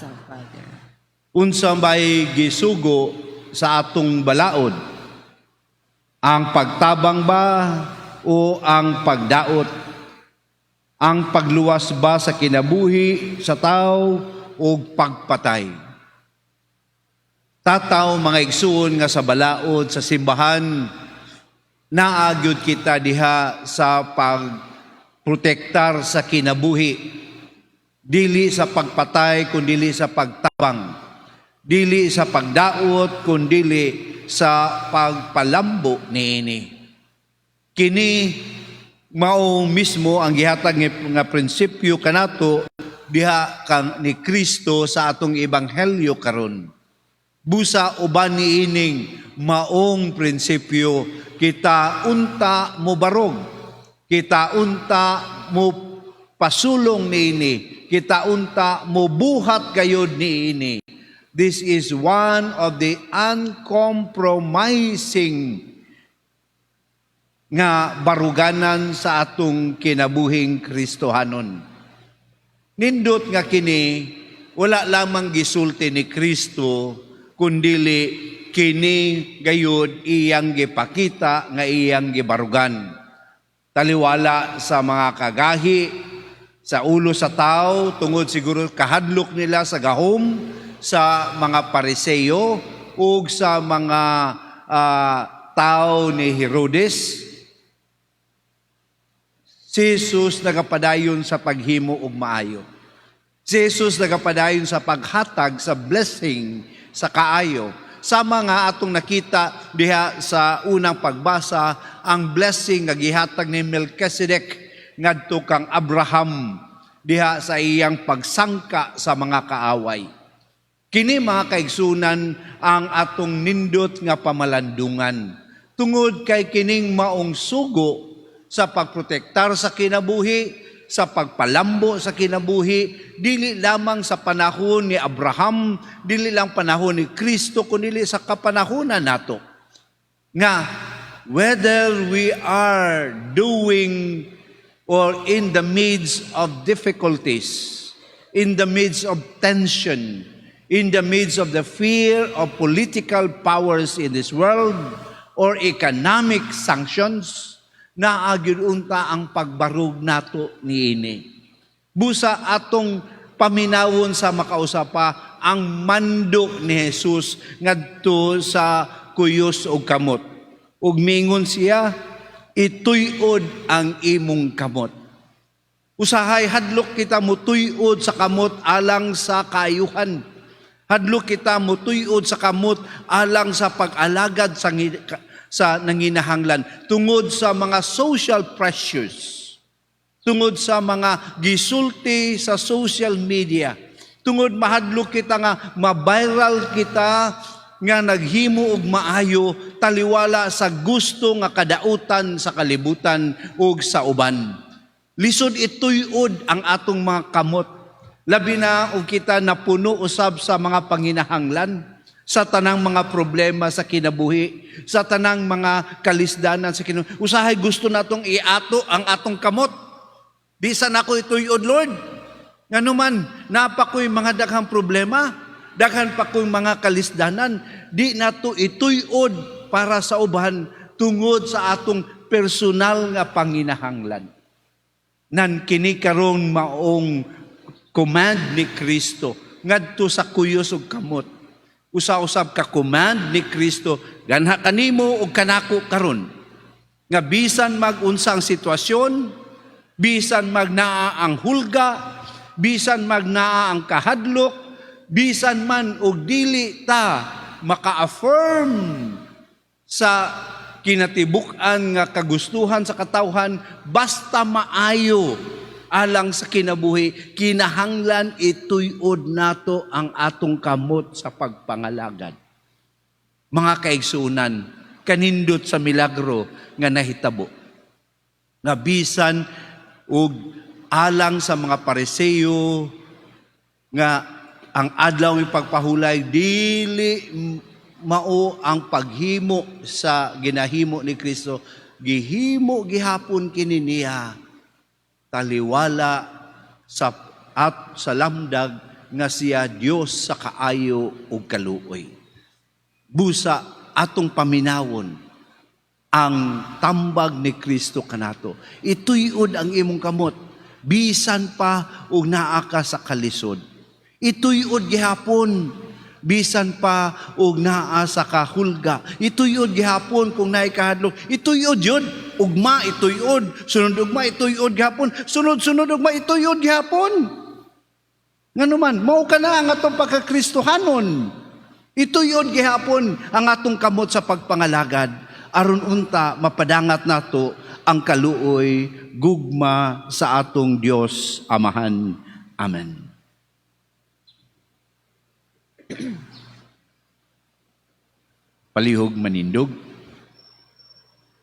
sa Father. Unsa may gisugo sa atong balaod? Ang pagtabang ba o ang pagdaot? Ang pagluwas ba sa kinabuhi sa tao o pagpatay? Tataw, mga igsuon, nga sa balaod sa simbahan, naa gyud kita diha sa pagprotektar sa kinabuhi, dili sa pagpatay kundili sa pagtabang, dili sa pagdaot kundili sa pagpalambo niini. Kini mao mismo ang gihatag nga prinsipyo kanato diha kang ni Kristo sa atong ebanghelyo karon. Busa uban niining maong prinsipyo, kita unta mo barog, kita unta mo pasulong niini, kita unta mo buhat gayud niini. This is one of the uncompromising nga baruganan sa atong kinabuhing Kristohanon. Nindot nga kini wala lamang gisulti ni Kristo, kundili kini gayud iyang gipakita nga iyang gibarugan. Taliwala sa mga kagahi sa ulo sa tao, tungod siguro kahadlok nila sa gahom sa mga Pariseo ug sa mga tao ni Herodes, si Jesus nagapadayon sa paghimo og maayo. Si Jesus nagapadayon sa paghatag sa blessing sa kaayo. Sama nga atong nakita diha sa unang pagbasa, ang blessing nga gihatag ni Melchizedek ngadto kang Abraham diha sa iyang pagsangka sa mga kaaway. Kini, mga kaigsunan, ang atong nindot nga pamalandungan. Tungod kay kining maong sugo sa pagprotektar sa kinabuhi, sa pagpalambo sa kinabuhi, dili lamang sa panahon ni Abraham, dili lang panahon ni Kristo, kundi sa kapanahonan nato. Nga whether we are doing or in the midst of difficulties, in the midst of tension, in the midst of the fear of political powers in this world or economic sanctions, naa gyud unta ang pagbarug nato niini. Busa atong paminawon sa makausa pa ang mando ni Jesus ngadto sa kuyos og kamot. Ug mingon siya, "Ituyod ang imong kamot." Usahay hadlok kita mutuyod sa kamot alang sa kaayuhan. Hadlok kita mutuyod sa kamot alang sa pag-alagad sa nanginahanglan tungod sa mga social pressures, tungod sa mga gisulti sa social media, tungod mahadlok kita nga ma-viral kita nga naghimo og maayo taliwala sa gusto nga kadautan sa kalibutan ug sa uban. Lisod ituyod ang atong mga kamot. Labi na og kita napuno usab sa mga panginahanglan, sa tanang mga problema sa kinabuhi, sa tanang mga kalisdanan sa kinabuhi. Usahay gusto natong iato ang atong kamot. "Bisan ako ituyod, Lord. Nganuman, naa pa ko'y mga daghang problema, daghan pa ko'y mga kalisdanan." Di nato ituyod para sa uban tungod sa atong personal nga panginahanglan. Nan kini karon maong command ni Kristo ngadto sa kuyos ug kamot. Usa-usab ka command ni Kristo ganha kanimo ug kanako karon. Nga bisan mag-unsa ang sitwasyon, bisan magnaa ang hulga, bisan magnaa ang kahadlok, bisan man og dili ta maka-affirm sa kinatibuk-an nga kagustuhan sa katawhan, basta maayo alang sa kinabuhi, kinahanglan ituyod nato ang atong kamot sa pagpangalagad. Mga kaigsunan, kanindot sa milagro nga nahitabo. Nga bisan og alang sa mga Pariseo nga ang adlaw ng pagpahulay dili mao ang paghimo sa ginahimo ni Kristo, gihimo gihapon kini niya taliwala sa at sa lamdag nga siya Dios sa kaayo ug kaluoy. Busa atong paminawon ang tambag ni Kristo kanato. Ituyod ang imong kamot bisan pa og naa ka sa kalisod. Ituyod gihapon bisan pa og naa sa kahulga. Ituyod gihapon kung naay kahadlok. Ituyod yun. Ugma ituyod. Sunod ugma ituyod gihapon. Sunod-sunod ugma ituyod gihapon. Nganuman, mao kana ang atong pagkakristohanon. Ituyod gihapon ang atong kamot sa pagpangalagad aron unta mapadangat nato ang kaluoy, gugma sa atong Dios Amahan. Amen. Palihog manindog.